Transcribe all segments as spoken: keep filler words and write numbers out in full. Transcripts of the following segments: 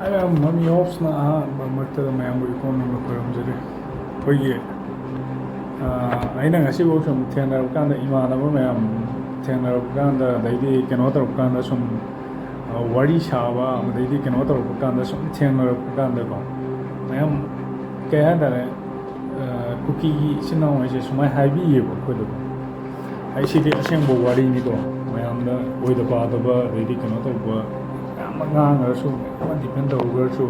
ꯃꯌꯥꯝ ꯃꯃꯤ ꯑꯣꯞꯁꯅ ꯑꯍꯥꯟꯕ ꯃꯛꯇꯗ ꯃꯌꯥꯝꯕꯨ ꯏꯀꯣꯟ ꯅꯣꯝꯅ ꯈꯣꯏꯔꯝꯖꯔꯤ꯫ ꯑꯩꯈꯣꯏꯒꯤ ꯑꯩꯅ ꯉꯁꯤꯐꯥꯎ ꯁꯨꯝ ꯊꯦꯡꯅꯔꯛꯄ ꯀꯥꯟꯗ, ꯏꯃꯥꯟꯅꯕ ꯃꯌꯥꯝ ꯊꯦꯡꯅꯔꯛꯄ ꯀꯥꯟꯗ, ꯑꯗꯩꯗꯤ ꯀꯩꯅꯣ ꯇꯧꯔꯛꯄ ꯀꯥꯟꯗ ꯁꯨꯝ ꯋꯥꯔꯤ ꯁꯥꯕ, ꯑꯗꯩꯗꯤ ꯀꯩꯅꯣ ꯇꯧꯔꯛꯄ ꯀꯥꯟꯗ ꯁꯨꯝ ꯊꯦꯡꯅꯔꯛꯄ ꯀꯥꯟꯗꯀꯣ, ꯃꯌꯥꯝ ꯀꯩ ꯍꯥꯏꯇꯥꯔꯦ, ꯀꯨꯀꯤꯒꯤ ꯏꯆꯤꯟ ꯏꯅꯥꯎ ꯍꯥꯏꯁꯦ ꯁꯨꯃꯥꯏꯅ ꯍꯥꯏꯕꯤꯌꯦꯕ ꯑꯩꯈꯣꯏꯗꯀꯣ꯫ ꯑꯩ ꯁꯤꯗꯤ ꯑꯁꯦꯡꯕ ꯋꯥꯔꯤꯅꯤꯀꯣ꯫ ꯃꯌꯥꯝꯗ ꯑꯣꯏꯗ ꯄꯥꯗꯕ, ꯑꯗꯩꯗꯤ ꯀꯩꯅꯣ ꯇꯧꯕ ꯃꯌꯥꯝ ꯑꯃ ꯉꯥꯡꯉꯒꯁꯨ, ꯃꯌꯥꯝ ꯑꯃ ꯗꯤꯐꯦꯟ ꯇꯧꯔꯒꯁꯨ,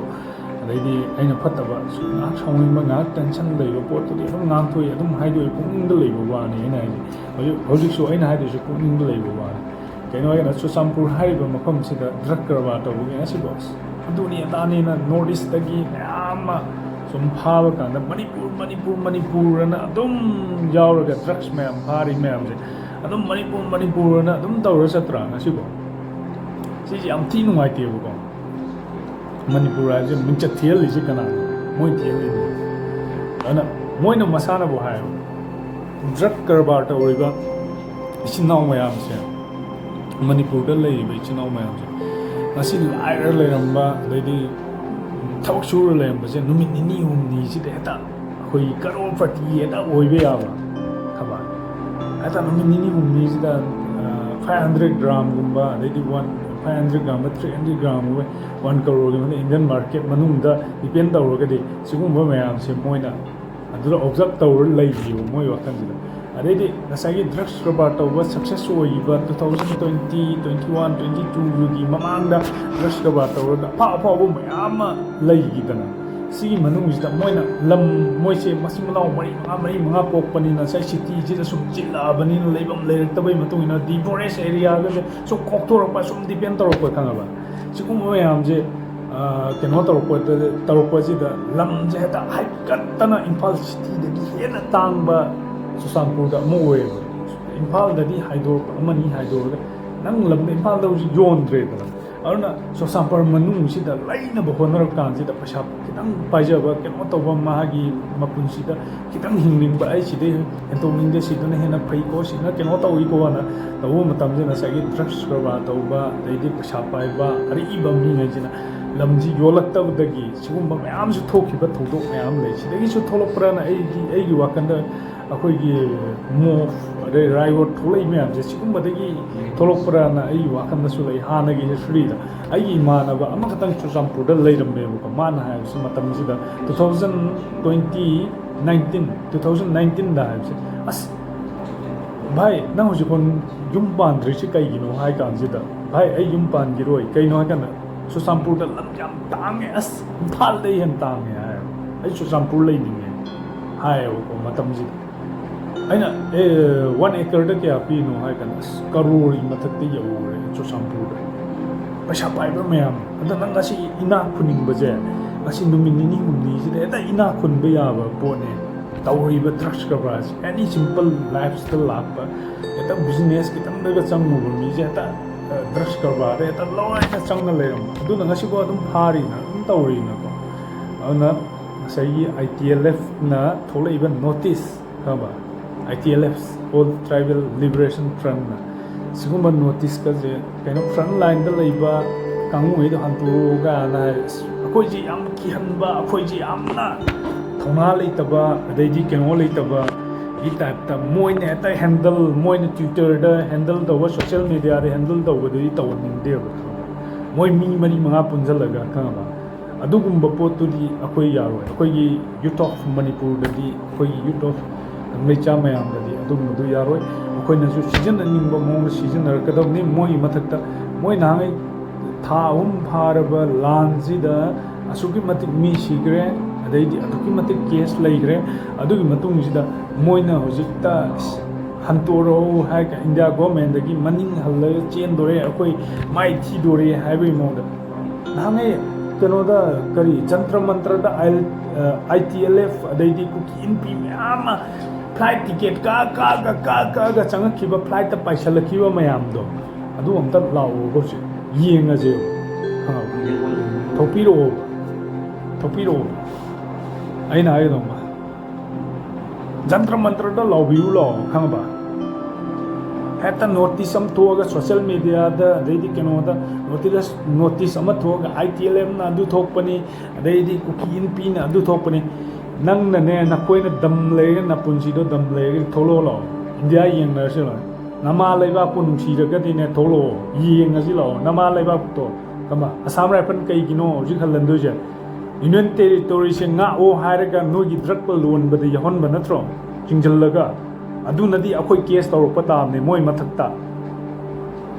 ꯑꯗꯩꯗꯤ ꯑꯩꯅ ꯐꯠꯇꯕ ꯉꯥꯏꯍꯥꯛ ꯁꯥꯎꯅꯤꯡꯕ, ꯉꯥꯏꯍꯥꯛ ꯇꯦꯟꯁꯟ ꯂꯩꯕ ꯄꯣꯠꯇꯨꯗꯤ ꯑꯗꯨꯝ ꯉꯥꯡꯊꯣꯛꯏ, ꯑꯗꯨꯝ ꯍꯥꯏꯗꯣꯛꯏ, ꯄꯨꯛꯅꯤꯡꯗ ꯂꯩꯕ ꯋꯥꯅꯤ ꯑꯩꯅ ꯍꯥꯏꯁꯦ꯫ ꯍꯧꯖꯤꯛ ꯍꯧꯖꯤꯛꯁꯨ ꯑꯩꯅ ꯍꯥꯏꯗꯣꯏꯁꯦ ꯄꯨꯛꯅꯤꯡꯗ ꯂꯩꯕ ꯋꯥꯅꯤ꯫ ꯀꯩꯅꯣ ꯍꯥꯏꯅ ꯆꯨꯔꯆꯥꯟꯄꯨꯔ ꯍꯥꯏꯔꯤꯕ ꯃꯐꯝꯁꯤꯗ ꯗ꯭ꯔꯒ ꯀꯔꯕꯥꯔ ꯇꯧꯕꯒꯤ ꯉꯁꯤꯐꯥꯎ ꯑꯗꯨꯅꯤ ꯑꯗꯥꯅꯤꯅ ꯅꯣꯔꯠ ꯏꯁꯇꯒꯤ ꯃꯌꯥꯝ ꯑꯃ ꯁꯨꯝ ꯐꯥꯕ ꯀꯥꯟꯗ ꯃꯅꯤꯄꯨꯔ, ꯃꯅꯤꯄꯨꯔ, ꯃꯅꯤꯄꯨꯔꯅ ꯑꯗꯨꯝ ꯌꯥꯎꯔꯒ, ꯗ꯭ꯔꯒꯁ ꯃꯌꯥꯝ ꯐꯥꯔꯤ ꯃꯌꯥꯝꯁꯦ ꯑꯗꯨꯝ ꯃꯅꯤꯄꯨꯔ, ꯃꯅꯤꯄꯨꯔꯅ ꯑꯗꯨꯝ ꯇꯧꯔ ꯆꯠꯇ꯭ꯔꯥ ꯉꯁꯤꯐꯥꯎ? ꯁꯤꯁꯦ ꯌꯥꯝ ꯊꯤ ꯅꯨꯡꯉꯥꯏꯇꯦꯕꯀꯣ꯫ ꯃꯅꯤꯄꯨꯔ ꯍꯥꯏꯕꯁꯦ ꯃꯤꯡꯆꯠ ꯊꯤꯍꯜꯂꯤꯁꯦ ꯀꯅꯥꯅꯣ? ꯃꯣꯏ ꯊꯤꯍꯜꯂꯤꯅꯤ꯫ ꯑꯗꯨꯅ ꯃꯣꯏꯅ ꯃꯁꯥꯅꯕꯨ ꯍꯥꯏꯌꯦꯕ, ꯗ꯭ꯔꯒ ꯀꯔꯕꯥꯔ ꯇꯧꯔꯤꯕ ꯏꯆꯤꯟ ꯏꯅꯥꯎ ꯃꯌꯥꯝꯁꯦ, ꯃꯅꯤꯄꯨꯔꯗ ꯂꯩꯔꯤꯕ ꯏꯆꯤꯟ ꯏꯅꯥꯎ ꯃꯌꯥꯝꯁꯦ, ꯉꯁꯤ ꯂꯥꯏꯔ ꯂꯩꯔꯝꯕ, ꯑꯗꯩꯗꯤ ꯊꯕꯛ ꯁꯨꯔ ꯂꯩꯔꯝꯕꯁꯦ, ꯅꯨꯃꯤꯠ ꯅꯤꯅꯤ ꯍꯨꯝꯅꯤꯁꯤꯗ ꯍꯦꯛꯇ ꯑꯩꯈꯣꯏ ꯀꯔꯣꯔꯄꯇꯤ ꯍꯦꯛꯇ ꯑꯣꯏꯕ ꯌꯥꯕ ꯊꯕꯛ꯫ ꯍꯦꯛꯇ ꯅꯨꯃꯤꯠ ꯅꯤꯅꯤ ꯍꯨꯝꯅꯤꯁꯤꯗ five hundred gram ꯒꯨꯝꯕ, ꯑꯗꯩꯗꯤ one five hundred gram, three hundred gram ꯒꯨꯝꯕ, one crore ꯒꯤ ꯃꯅꯨꯡꯗ, ꯏꯟꯗꯤꯌꯟ ꯃꯥꯔꯀꯦꯠ ꯃꯅꯨꯡꯗ ꯗꯤꯄꯦꯟ ꯇꯧꯔꯒꯗꯤ, ꯁꯤꯒꯨꯝꯕ ꯃꯌꯥꯝꯁꯦ ꯃꯣꯏꯅ ꯑꯗꯨꯗ ꯑꯣꯕꯖꯥꯔꯕ ꯇꯧꯔ ꯂꯩꯈꯤꯕ ꯃꯣꯏ ꯋꯥꯈꯜꯁꯤꯗ꯫ ꯑꯗꯩꯗꯤ ꯉꯁꯥꯏꯒꯤ ꯗ꯭ꯔꯒꯁ ꯀꯔꯕꯥꯔ ꯇꯧꯕ ꯁꯛꯁꯦꯁ ꯑꯣꯏꯈꯤꯕ two thousand twenty, twenty one, twenty two ꯒꯤ ꯃꯃꯥꯡꯗ ꯗ꯭ꯔꯒꯁ ꯀꯔꯕꯥꯔ ꯇꯧꯔꯒ ꯑꯐꯥꯎ ꯑꯐꯥꯎꯕ ꯃꯌꯥꯝ ꯑꯃ ꯂꯩꯈꯤꯗꯅ, ꯁꯤꯒꯤ ꯃꯅꯨꯡꯁꯤꯗ ꯃꯣꯏꯅ ꯂꯝ, ꯃꯣꯏꯁꯦ ꯃꯆꯤꯟ ꯃꯅꯥꯎ ꯃꯔꯤ ꯃꯉꯥ, ꯃꯔꯤ ꯃꯉꯥ ꯄꯣꯛꯄꯅꯤꯅ, ꯉꯁꯥꯏ ꯁꯤꯇꯤꯁꯤꯗ ꯁꯨꯝ ꯆꯤꯜꯂꯛꯑꯕꯅꯤꯅ, ꯂꯩꯐꯝ ꯂꯩꯔꯛꯇꯕꯩ ꯃꯇꯨꯡ ꯏꯟꯅ ꯗꯤꯐꯣꯔꯦꯁ ꯑꯦꯔꯤꯌꯥꯒꯁꯦ ꯁꯨꯝ ꯀꯣꯛꯊꯣꯔꯛꯄ, ꯁꯨꯝ ꯗꯤꯄꯦꯟ ꯇꯧꯔꯛꯄ, ꯈꯪꯉꯕ? ꯁꯤꯒꯨꯝꯕ ꯃꯌꯥꯝꯁꯦ, ꯑ, ꯀꯩꯅꯣ ꯇꯧꯔꯛꯄꯗ, ꯇꯧꯔꯛꯄꯁꯤꯗ ꯂꯝꯁꯦ ꯍꯦꯛꯇ ꯍꯥꯏꯀꯠꯇꯅ ꯏꯝꯐꯥꯜ ꯁꯤꯇꯤꯗꯒꯤ ꯍꯦꯟꯅ ꯇꯥꯡꯕ ꯆꯨꯔꯆꯥꯟꯄꯨꯔꯗ ꯑꯃ ꯑꯣꯏꯌꯦꯕ꯫ ꯏꯝꯐꯥꯜꯗꯒꯤ ꯍꯥꯏꯗꯣꯔꯛꯄ, ꯑꯃꯅꯤ ꯍꯥꯏꯗꯣꯔꯒ, ꯅꯪ ꯂꯝꯗ ꯏꯝꯐꯥꯜꯗ ꯍꯧꯖꯤꯛ ꯌꯣꯟꯗ꯭ꯔꯦꯗꯅ꯫ ꯑꯗꯨꯅ ꯆꯨꯔꯆꯥꯟꯄꯨꯔ ꯃꯅꯨꯡꯁꯤꯗ ꯂꯩꯅꯕ ꯍꯣꯠꯅꯔꯛ ꯀꯥꯟꯁꯤꯗ, ꯄꯩꯁꯥ ꯈꯤꯇꯪ ꯄꯥꯏꯖꯕ, ꯀꯩꯅꯣ ꯇꯧꯕ, ꯃꯥꯒꯤ ꯃꯄꯨꯟꯁꯤꯗ ꯈꯤꯇꯪ ꯍꯤꯡꯅꯤꯡꯕ, "ꯑꯩ ꯁꯤꯗꯩ ꯍꯦꯟꯗꯣꯛꯅꯤꯡꯗꯦ, ꯁꯤꯗꯅ ꯍꯦꯟꯅ ꯐꯩꯀꯣ, ꯁꯤꯅ ꯀꯩꯅꯣ ꯇꯧꯏꯀꯣꯅ" ꯇꯧꯕ ꯃꯇꯝꯁꯤꯗ, ꯉꯁꯥꯏꯒꯤ ꯗ꯭ꯔꯒꯁ ꯀꯔꯕꯥꯔ ꯇꯧꯕ, ꯑꯗꯩꯗꯤ ꯄꯩꯁꯥ ꯄꯥꯏꯕ ꯑꯔꯤꯕ ꯃꯤꯉꯩꯁꯤꯅ ꯂꯝꯁꯤ ꯌꯣꯜꯂꯛꯇꯕꯗꯒꯤ ꯁꯤꯒꯨꯝꯕ ꯃꯌꯥꯝꯁꯨ ꯊꯣꯛꯈꯤꯕ ꯊꯧꯗꯣꯛ ꯃꯌꯥꯝ ꯂꯩ꯫ ꯁꯤꯗꯒꯤꯁꯨ ꯊꯣꯛꯂꯛꯄ꯭ꯔꯥꯅ ꯑꯩꯒꯤ ꯑꯩꯒꯤ ꯋꯥꯈꯜꯗ ꯑꯩꯈꯣꯏꯒꯤ ꯃꯣꯐ ꯑꯗꯩ ꯔꯥꯏꯑꯣꯠ ꯊꯣꯛꯂꯛꯏ ꯃꯌꯥꯝꯁꯦ ꯁꯤꯒꯨꯝꯕꯗꯒꯤ ꯊꯣꯛꯂꯛꯄ꯭ꯔꯥꯅ ꯑꯩꯒꯤ ꯋꯥꯈꯜꯗꯁꯨ ꯂꯩ꯫ ꯍꯥꯟꯅꯒꯤ ꯍꯤꯁꯇ꯭ꯔꯤꯗ ꯑꯩꯒꯤ ꯏꯃꯥꯟꯅꯕ ꯑꯃꯈꯛꯇꯪ ꯆꯨꯔꯆꯥꯟꯄꯨꯔꯗ ꯂꯩꯔꯝꯃꯦꯕꯀꯣ꯫ ꯃꯥꯅ ꯍꯥꯏꯕꯁꯤ ꯃꯇꯝꯁꯤꯗ two thousand twenty nineteen, two thousand nineteenꯗ ꯍꯥꯏꯕꯁꯦ, "ꯑꯁ ꯚꯥꯏ, ꯅꯪ ꯍꯧꯖꯤꯛꯐꯥꯎ ꯌꯨꯝ ꯄꯥꯟꯗ꯭ꯔꯤꯁꯤ ꯀꯩꯒꯤꯅꯣ?" ꯍꯥꯏ ꯀꯥꯟꯁꯤꯗ, "ꯚꯥꯏ, ꯑꯩ ꯌꯨꯝ ꯄꯥꯟꯈꯤꯔꯣꯏ꯫ ꯀꯩꯅꯣ ꯍꯥꯏ ꯀꯥꯟꯗ ꯆꯨꯔꯆꯥꯟꯄꯨꯔꯗ ꯂꯝ ꯌꯥꯝ ꯇꯥꯡꯉꯦ, ꯑꯁ ꯏꯝꯐꯥꯜꯗꯩ ꯍꯦꯟꯅ ꯇꯥꯡꯉꯦ" ꯍꯥꯏꯌꯦꯕ꯫ "ꯑꯩ ꯆꯨꯔꯆꯥꯟꯄꯨꯔ ꯂꯩꯅꯤꯡꯉꯦ" ꯍꯥꯏꯌꯦꯕꯀꯣ ꯃꯇꯝꯁꯤꯗ꯫ ꯑꯩꯅ, "ꯑꯦ, ꯋꯥꯟ ꯑꯦꯀꯔꯗ ꯀꯌꯥ ꯄꯤꯔꯤꯅꯣ?" ꯍꯥꯏ ꯀꯥꯟꯗ, "ꯑꯁ, ꯀꯔꯣꯔꯒꯤ ꯃꯊꯛꯇ ꯌꯧꯈ꯭ꯔꯦ ꯆꯨꯔꯆꯥꯟꯄꯨꯔꯗ, ꯄꯩꯁꯥ ꯄꯥꯏꯕ ꯃꯌꯥꯝ꯫ ꯑꯗ ꯅꯪ ꯉꯁꯤ ꯏꯅꯥꯛ ꯈꯨꯟꯅꯤꯡꯕꯁꯦ, ꯉꯁꯤ ꯅꯨꯃꯤꯠ ꯅꯤꯅꯤ ꯍꯨꯝꯅꯤꯁꯤꯗ ꯍꯦꯛꯇ ꯏꯅꯥꯛ ꯈꯨꯟꯕ ꯌꯥꯕ ꯄꯣꯠꯅꯦ꯫ ꯇꯧꯔꯤꯕ ꯗ꯭ꯔꯛꯁ ꯀꯔꯕꯥꯔꯁꯦ, ꯑꯦꯅꯤ ꯁꯤꯝꯄꯜ ꯂꯥꯏꯐꯁꯤꯗ ꯂꯥꯛꯄ, ꯍꯦꯛꯇ ꯕꯤꯖꯤꯅꯦꯁ ꯈꯤꯇꯪꯗꯒ ꯆꯪꯉꯨꯕ ꯃꯤꯁꯦ ꯍꯦꯛꯇ, ꯑ, ꯗ꯭ꯔꯛꯁ ꯀꯔꯕꯥꯔꯗ ꯍꯦꯛꯇ ꯂꯣꯏꯅ ꯆꯪꯉ ꯂꯩꯔꯝꯕ꯫ ꯑꯗꯨꯅ ꯉꯁꯤꯐꯥꯎ ꯑꯗꯨꯝ ꯐꯥꯔꯤꯅ, ꯑꯗꯨꯝ ꯇꯧꯔꯤꯅꯀꯣ꯫ ꯑꯗꯨꯅ ꯉꯁꯥꯏꯒꯤ ITLFꯅ ꯊꯣꯛꯂꯛꯏꯕ ꯅꯣꯇꯤꯁ, ꯈꯪꯉꯕ? ITLF, All Tribal Liberation Frontꯅ ꯁꯤꯒꯨꯝꯕ ꯅꯣꯇꯤꯁꯀꯁꯦ, ꯀꯩꯅꯣ, ꯐ꯭ꯔꯟ ꯂꯥꯏꯟꯗ ꯂꯩꯕ ꯀꯥꯡꯕꯨꯉꯩꯗꯣ ꯍꯟꯗꯣꯛꯑꯣ ꯀꯥꯏꯅ ꯍꯥꯏ꯫ ꯑꯁ, ꯑꯩꯈꯣꯏꯁꯦ ꯌꯥꯝ ꯀꯤꯍꯟꯕ, ꯑꯩꯈꯣꯏꯁꯦ ꯌꯥꯝꯅ ꯊꯧꯅꯥ ꯂꯩꯇꯕ, ꯑꯗꯩꯗꯤ ꯀꯩꯅꯣ ꯂꯩꯇꯕꯒꯤ ꯇꯥꯏꯞꯇ ꯃꯣꯏꯅ ꯍꯦꯛꯇ ꯍꯦꯟꯗꯜ, ꯃꯣꯏꯅ Twitterꯗ ꯍꯦꯟꯗꯜ ꯇꯧꯕ, ꯁꯣꯁꯤꯌꯦꯜ ꯃꯦꯗꯤꯌꯥꯗ ꯍꯦꯟꯗꯜ ꯇꯧꯕꯗꯨꯗꯤ ꯇꯧꯍꯟꯅꯤꯡꯗꯦꯕ꯫ ꯃꯣꯏ ꯃꯤ ꯃꯔꯤ ꯃꯉꯥ ꯄꯨꯟꯁꯤꯜꯂꯒ, ꯈꯪꯉꯕ? ꯑꯗꯨꯒꯨꯝꯕ ꯄꯣꯠꯇꯨꯗꯤ ꯑꯩꯈꯣꯏ ꯌꯥꯔꯣꯏ꯫ ꯑꯩꯈꯣꯏꯒꯤ Youth of Manipurꯗꯗꯤ, ꯑꯩꯈꯣꯏꯒꯤ Youth of ꯀꯪꯂꯩꯆꯥ ꯃꯌꯥꯝꯗꯗꯤ ꯑꯗꯨꯒꯨꯝꯕꯗꯨ ꯌꯥꯔꯣꯏ꯫ ꯑꯩꯈꯣꯏꯅꯁꯨ ꯁꯤꯖꯤꯟꯅꯅꯤꯡꯕ ꯃꯑꯣꯡꯗ ꯁꯤꯖꯤꯟꯅꯔꯛꯀꯗꯕꯅꯤ꯫ ꯃꯣꯏꯒꯤ ꯃꯊꯛꯇ ꯃꯣꯏ ꯅꯍꯥꯟꯉꯩ ꯊꯥ ꯑꯍꯨꯝ ꯐꯥꯔꯕ ꯂꯥꯟꯁꯤꯗ ꯑꯁꯨꯛꯀꯤ ꯃꯇꯤꯛ ꯃꯤ ꯁꯤꯈ꯭ꯔꯦ, ꯑꯗꯩꯗꯤ ꯑꯗꯨꯛꯀꯤ ꯃꯇꯤꯛ ꯀꯦꯁ ꯂꯩꯈ꯭ꯔꯦ꯫ ꯑꯗꯨꯒꯤ ꯃꯇꯨꯡꯁꯤꯗ ꯃꯣꯏꯅ ꯍꯧꯖꯤꯛꯇ ꯍꯟꯇꯣꯔꯛꯎ ꯍꯥꯏꯔꯒ ꯏꯟꯗꯤꯌꯥ ꯒꯣꯔꯃꯦꯟꯗꯒꯤ ꯃꯅꯤꯡ ꯍꯜꯂꯒ ꯆꯦꯟꯗꯣꯔꯦ, ꯑꯩꯈꯣꯏ ꯃꯥꯏ ꯊꯤꯗꯣꯔꯦ ꯍꯥꯏꯕꯒꯤ ꯃꯑꯣꯡꯗ꯫ ꯅꯍꯥꯟꯉꯩ ꯀꯩꯅꯣꯗ, ꯀꯔꯤ, ꯖꯟꯇ꯭ꯔ ꯃꯟꯇ꯭ꯔꯗ ITLF ꯑꯗꯩꯗꯤ ꯀꯨꯀꯤ ꯏꯟꯄꯤ ꯃꯌꯥꯝ ꯑꯃ ꯐ꯭ꯂꯥꯏꯠ ꯇꯤꯀꯦꯠ ꯀꯛꯑ ꯀꯛꯑꯒ ꯀꯛꯑ ꯀꯛꯑꯒ ꯆꯪꯉꯛꯈꯤꯕ, ꯐ꯭ꯂꯥꯏꯠꯇ ꯄꯥꯏꯁꯜꯂꯛꯈꯤꯕ ꯃꯌꯥꯝꯗꯣ, ꯑꯗꯨ ꯑꯝꯇ ꯂꯥꯛꯑꯣꯕ ꯍꯧꯖꯤꯛ, ꯌꯦꯡꯉꯁꯦꯕ, ꯈꯪꯉꯕ? ꯊꯣꯛꯄꯤꯔꯛꯑꯣꯕ, ꯊꯣꯛꯄꯤꯔꯛꯑꯣꯕ꯫ ꯑꯩꯅ ꯍꯥꯏꯒꯗꯧꯕ, ꯖꯟꯇ꯭ꯔ ꯃꯟꯇ꯭ꯔꯗ ꯂꯥꯎꯕꯤꯔꯨ ꯂꯥꯛꯑꯣ, ꯈꯪꯉꯕ? ꯍꯦꯛꯇ ꯅꯣꯇꯤꯁ ꯑꯃ ꯊꯣꯛꯑꯒ ꯁꯣꯁꯤꯌꯦꯜ ꯃꯦꯗꯤꯌꯥꯗ, ꯑꯗꯩꯗꯤ ꯀꯩꯅꯣꯗ ꯅꯣꯇꯤꯁ ꯅꯣꯇꯤꯁ ꯑꯃ ꯊꯣꯛꯑꯒ, "ꯑꯥꯏ ꯇꯤ ꯑꯦꯜ ꯑꯦꯐꯅ ꯑꯗꯨ ꯊꯣꯛꯄꯅꯤ, ꯑꯗꯩꯗꯤ ꯀꯨꯀꯤ ꯏꯟꯄꯤꯅ ꯑꯗꯨ ꯊꯣꯛꯄꯅꯤ"꯫ ꯅꯪꯅꯅꯦ, ꯅꯈꯣꯏꯅ ꯗꯝ ꯂꯩꯔꯒ, ꯅꯄꯨꯟꯁꯤꯗꯣ ꯗꯝ ꯂꯩꯔꯒ ꯊꯣꯛꯂꯛꯑꯣ ꯂꯥꯛꯑꯣ, ꯏꯟꯗꯤꯌꯥ ꯌꯦꯡꯅꯔꯁꯤ ꯂꯥꯛꯑꯣ꯫ ꯅꯃꯥ ꯂꯩꯕꯥꯛꯄꯨ ꯅꯨꯡꯁꯤꯔꯒꯗꯤꯅꯦ, ꯊꯣꯛꯂꯛꯑꯣ, ꯌꯦꯡꯉꯁꯤ ꯂꯥꯛꯑꯣ꯫ ꯅꯃꯥ ꯂꯩꯕꯥꯛꯇꯣ ꯀꯃ ꯑꯁꯥꯝ ꯔꯥꯏꯐꯜ ꯀꯩꯒꯤꯅꯣ ꯍꯧꯖꯤꯛ ꯍꯜꯍꯟꯗꯣꯏꯁꯦ? ꯌꯨꯅꯤꯌꯟ ꯇꯦꯔꯤꯇꯣꯔꯤꯁꯦ ꯉꯥꯛꯑꯣ ꯍꯥꯏꯔꯒ ꯅꯣꯏꯒꯤ ꯗ꯭ꯔꯒ ꯂꯣꯟꯕꯗ ꯌꯥꯎꯍꯟꯕ ꯅꯠꯇ꯭ꯔꯣ? ꯆꯤꯡꯁꯤꯜꯂꯒ꯫ ꯑꯗꯨꯅꯗꯤ ꯑꯩꯈꯣꯏ ꯀꯦꯁ ꯇꯧꯔꯛꯄ ꯇꯥꯕꯅꯦ ꯃꯣꯏ ꯃꯊꯛꯇ꯫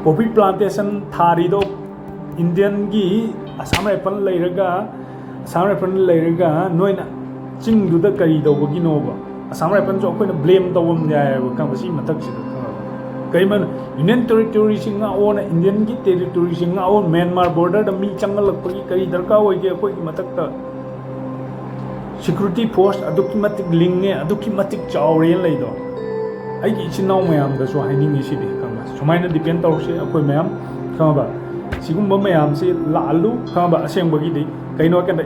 ꯄꯣꯄꯤ ꯄ꯭ꯂꯥꯟꯇꯦꯁꯟ ꯊꯥꯔꯤꯗꯣ ꯏꯟꯗꯤꯌꯟꯒꯤ ꯑꯁꯥꯝ ꯔꯥꯏꯐꯜ ꯂꯩꯔꯒ, ꯑꯁꯥꯝ ꯔꯥꯏꯐꯜ ꯂꯩꯔꯒ ꯅꯣꯏꯅ ꯆꯤꯡꯗꯨꯗ ꯀꯔꯤ ꯇꯧꯕꯒꯤꯅꯣꯕ? ꯑꯁꯥꯝ ꯔꯥꯏꯐꯜꯁꯨ ꯑꯩꯈꯣꯏꯅ ꯕ꯭ꯂꯦꯝ ꯇꯧꯐꯝ ꯌꯥꯏꯑꯕ, ꯈꯪꯕ? ꯁꯤ ꯃꯊꯛꯁꯤꯗ, ꯈꯪꯉꯕ? ꯀꯩꯃꯅ ꯌꯨꯅꯤꯌꯟ ꯇꯦꯔꯤꯇꯣꯔꯤꯁꯤ ꯉꯥꯛꯑꯣꯅ, ꯏꯟꯗꯤꯌꯟꯒꯤ ꯇꯦꯔꯤꯇꯣꯔꯤꯁꯤ ꯉꯥꯛꯑꯣ, ꯃ꯭ꯌꯥꯟꯃꯥꯔ ꯕꯣꯔꯗꯔꯗ ꯃꯤ ꯆꯪꯍꯜꯂꯛꯄꯒꯤ ꯀꯔꯤ ꯗꯔꯀꯥꯔ ꯑꯣꯏꯒꯦ? ꯑꯩꯈꯣꯏꯒꯤ ꯃꯊꯛꯇ ꯁꯦꯀ꯭ꯌꯨꯔꯤꯇꯤ ꯐꯣꯔꯁ ꯑꯗꯨꯛꯀꯤ ꯃꯇꯤꯛ ꯂꯤꯡꯉꯦ, ꯑꯗꯨꯛꯀꯤ ꯃꯇꯤꯛ ꯆꯥꯎꯔꯦꯅ ꯂꯩꯗꯣ꯫ ꯑꯩꯒꯤ ꯏꯆꯤꯟ ꯏꯅꯥꯎ ꯃꯌꯥꯝꯗꯁꯨ ꯍꯥꯏꯅꯤꯡꯉꯤ ꯁꯤꯗꯤ, ꯈꯪꯕ? ꯁꯨꯃꯥꯏꯅ ꯗꯤꯄꯦꯟ ꯇꯧꯔꯁꯦ ꯑꯩꯈꯣꯏ ꯃꯌꯥꯝ, ꯈꯪꯉꯕ? ꯁꯤꯒꯨꯝꯕ ꯃꯌꯥꯝꯁꯤ ꯂꯥꯛꯍꯜꯂꯨ, ꯈꯪꯉꯕ? ꯑꯁꯦꯡꯕꯒꯤꯗꯤ ꯀꯩꯅꯣ ꯍꯥꯏꯀꯥꯟꯗ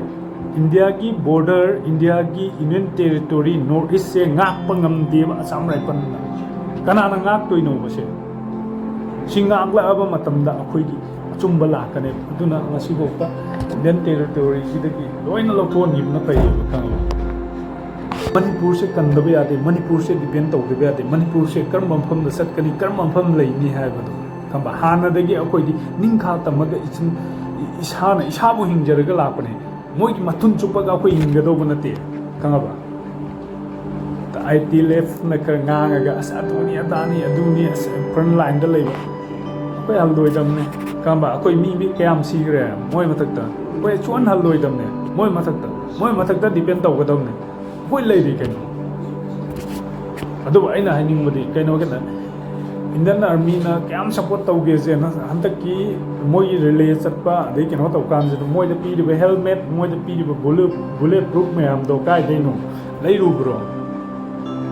ꯏꯟꯗꯤꯌꯥꯒꯤ ꯕꯣꯔꯗꯔ, ꯏꯟꯗꯤꯌꯥꯒꯤ ꯌꯨꯅꯤꯌꯟ ꯇꯦꯔꯤꯇꯣꯔꯤ ꯅꯣꯔꯠ ꯏꯁꯁꯦ ꯉꯥꯛꯄ ꯉꯝꯗꯦꯕ ꯑꯁꯥꯝ ꯔꯥꯏꯐꯜꯅ꯫ ꯀꯅꯥꯅ ꯉꯥꯛꯇꯣꯏꯅꯣꯕ ꯁꯦ? ꯁꯤ ꯉꯥꯛꯂꯛꯑꯕ ꯃꯇꯝꯗ ꯑꯩꯈꯣꯏꯒꯤ ꯑꯆꯨꯝꯕ ꯂꯥꯛꯀꯅꯦꯕ꯫ ꯑꯗꯨꯅ ꯉꯁꯤꯐꯥꯎꯗ ꯏꯟꯗꯤꯌꯟ ꯇꯦꯔꯤꯇꯣꯔꯤꯁꯤꯗꯒꯤ ꯂꯣꯏꯅ ꯂꯧꯊꯣꯛꯍꯟꯈꯤꯕꯅ ꯐꯩꯌꯦꯕ, ꯈꯪꯉꯕ? ꯃꯅꯤꯄꯨꯔꯁꯦ ꯀꯟꯗꯕ ꯌꯥꯗꯦ, ꯃꯅꯤꯄꯨꯔꯁꯦ ꯗꯤꯄꯦꯟ ꯇꯧꯗꯕ ꯌꯥꯗꯦ, ꯃꯅꯤꯄꯨꯔꯁꯦ ꯀꯔꯝꯕ ꯃꯐꯝꯗ ꯆꯠꯀꯅꯤ, ꯀꯔꯝꯕ ꯃꯐꯝ ꯂꯩꯅꯤ ꯍꯥꯏꯕꯗꯣ, ꯈꯪꯕ? ꯍꯥꯟꯅꯗꯒꯤ ꯑꯩꯈꯣꯏꯗꯤ ꯅꯤꯡꯈꯥ ꯇꯝꯃꯒ ꯏꯆꯤꯟ-, ꯏꯁꯥꯅ ꯏꯁꯥꯕꯨ ꯍꯤꯡꯖꯔꯒ ꯂꯥꯛꯄꯅꯦ꯫ ꯃꯣꯏꯒꯤ ꯃꯊꯨꯟ ꯆꯨꯞꯄꯒ ꯑꯩꯈꯣꯏ ꯍꯤꯡꯒꯗꯧꯕ ꯅꯠꯇꯦ, ꯈꯪꯉꯕ? ꯑꯥꯏ ꯇꯤ ꯑꯦꯜ ꯑꯦꯐꯅ ꯈꯔ ꯉꯥꯡꯉꯒ, "ꯑꯁ, ꯑꯗꯨꯅꯤ, ꯑꯗꯥꯅꯤ, ꯑꯗꯨꯅꯤ, ꯑꯁ, ꯐ꯭ꯔꯟ ꯂꯥꯏꯟꯗ ꯂꯩꯕ"꯫ ꯑꯩꯈꯣꯏ ꯍꯜꯂꯣꯏꯗꯕꯅꯦ, ꯈꯪꯉꯕ? ꯑꯩꯈꯣꯏ ꯃꯤ, ꯃꯤ ꯀꯌꯥꯝ ꯁꯤꯈ꯭ꯔꯦ ꯃꯣꯏ ꯃꯊꯛꯇ? ꯑꯩꯈꯣꯏ ꯁꯨꯛꯍꯟ ꯍꯜꯂꯣꯏꯗꯕꯅꯦ ꯃꯣꯏ ꯃꯊꯛꯇ꯫ ꯃꯣꯏ ꯃꯊꯛꯇ ꯗꯤꯄꯦꯟ ꯇꯧꯒꯗꯕꯅꯦ꯫ ꯑꯩꯈꯣꯏ ꯂꯩꯔꯤ ꯀꯩꯅꯣ꯫ ꯑꯗꯨꯕꯨ ꯑꯩꯅ ꯍꯥꯏꯅꯤꯡꯕꯗꯤ ꯀꯩꯅꯣ ꯀꯩꯅꯣ, ꯏꯟꯗꯤꯌꯟ ꯑꯥꯔꯃꯤꯅ ꯀꯌꯥꯝ ꯁꯞꯄꯣꯔꯠ ꯇꯧꯒꯦꯁꯦ, ꯅ-, ꯍꯟꯗꯛꯀꯤ ꯃꯣꯏꯒꯤ ꯔꯤꯂꯦ ꯆꯠꯄ, ꯑꯗꯩ ꯀꯩꯅꯣ ꯇꯧ ꯀꯥꯟꯁꯤꯗ ꯃꯣꯏꯗ ꯄꯤꯔꯤꯕ ꯍꯦꯜꯃꯦꯠ, ꯃꯣꯏꯗ ꯄꯤꯔꯤꯕ ꯕꯨꯂꯦꯠ, ꯕꯨꯂꯦꯠ ꯄ꯭ꯔꯨꯐ ꯃꯌꯥꯝꯗꯣ ꯀꯥꯏꯗꯩꯅꯣ ꯂꯩꯔꯨꯕ꯭ꯔꯣ?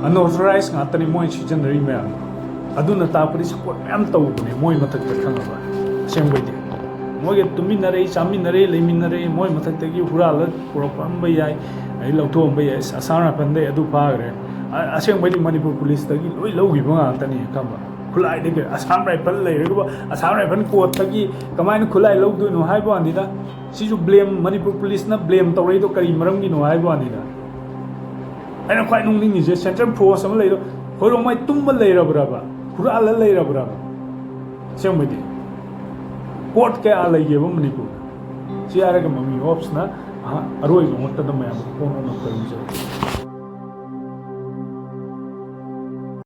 ꯑꯟꯑꯣꯊꯣꯔꯥꯏꯖ ꯉꯥꯛꯇꯅꯤ ꯃꯣꯏ ꯁꯤꯖꯤꯟꯅꯔꯤ ꯃꯌꯥꯝꯗꯣ꯫ ꯑꯗꯨꯅ ꯇꯥꯛꯄꯗꯤ ꯁꯞꯄꯣꯔꯠ ꯃꯌꯥꯝ ꯇꯧꯕꯅꯦ ꯃꯣꯏ ꯃꯊꯛꯇ, ꯈꯪꯉꯕ? ꯑꯁꯦꯡꯕꯩꯗꯤ ꯃꯣꯏꯒ ꯇꯨꯃꯤꯟꯅꯔꯦ, ꯆꯥꯃꯤꯟꯅꯔꯦ, ꯂꯩꯃꯤꯟꯅꯔꯦ, ꯃꯣꯏ ꯃꯊꯛꯇꯒꯤ ꯍꯨꯔꯥꯜꯂ ꯄꯨꯔꯛꯄ ꯑꯃ ꯌꯥꯏ, ꯑꯗꯩ ꯂꯧꯊꯣꯛꯑꯝꯕ ꯌꯥꯏ꯫ ꯑꯁ, ꯑꯁꯥꯝ ꯔꯥꯏꯐꯜꯗꯩ ꯑꯗꯨ ꯐꯥꯈ꯭ꯔꯦ꯫ ꯑ-, ꯑꯁꯦꯡꯕꯩꯗꯤ ꯃꯅꯤꯄꯨꯔ ꯄꯨꯂꯤꯁꯇꯒꯤ ꯂꯣꯏ ꯂꯧꯈꯤꯕ ꯉꯥꯛꯇꯅꯤ, ꯈꯪꯕ? ꯈꯨꯠꯂꯥꯏꯗꯒꯤ ꯑꯁꯥꯝ ꯔꯥꯏꯐꯜ ꯂꯩꯔꯒꯕꯨ ꯑꯁꯥꯝ ꯔꯥꯏꯐꯜ ꯀꯣꯔꯠꯇꯒꯤ ꯀꯃꯥꯏꯅ ꯈꯨꯠꯂꯥꯏ ꯂꯧꯗꯣꯏꯅꯣ ꯍꯥꯏꯕ ꯋꯥꯅꯤꯗ꯫ ꯁꯤꯁꯨ ꯕ꯭ꯂꯦꯝ, ꯃꯅꯤꯄꯨꯔ ꯄꯨꯂꯤꯁꯅ ꯕ꯭ꯂꯦꯝ ꯇꯧꯔꯛꯏꯗꯣ ꯀꯔꯤ ꯃꯔꯝꯒꯤꯅꯣ ꯍꯥꯏꯕ ꯋꯥꯅꯤꯗ꯫ ꯑꯩꯅ ꯈ꯭ꯋꯥꯏ ꯅꯣꯛꯅꯤꯡꯉꯤꯁꯦ, ꯁꯦꯟꯇ꯭ꯔꯦꯜ ꯐꯣꯔꯁ ꯑꯃ ꯂꯩꯔꯣ, ꯈꯣꯏꯔꯣꯡꯃꯩ ꯇꯨꯝꯕ ꯂꯩꯔꯕ꯭ꯔꯕ? ꯍꯨꯔꯥꯜꯂ ꯂꯩꯔꯕ꯭ꯔꯕ? ꯑꯁꯦꯡꯕꯩꯗꯤ ꯀꯣꯔꯠ ꯀꯌꯥ ꯂꯩꯒꯦꯕ ꯃꯅꯤꯄꯨꯔꯗ? ꯁꯤ ꯍꯥꯏꯔꯒ ꯃꯃꯤ ꯑꯣꯞꯁꯅ ꯑꯍ-, ꯑꯔꯣꯏꯕ ꯃꯛꯇꯗ ꯃꯌꯥꯝ ꯐꯣꯡꯅꯅꯕ ꯈꯣꯏꯔꯝꯖꯔꯤ꯫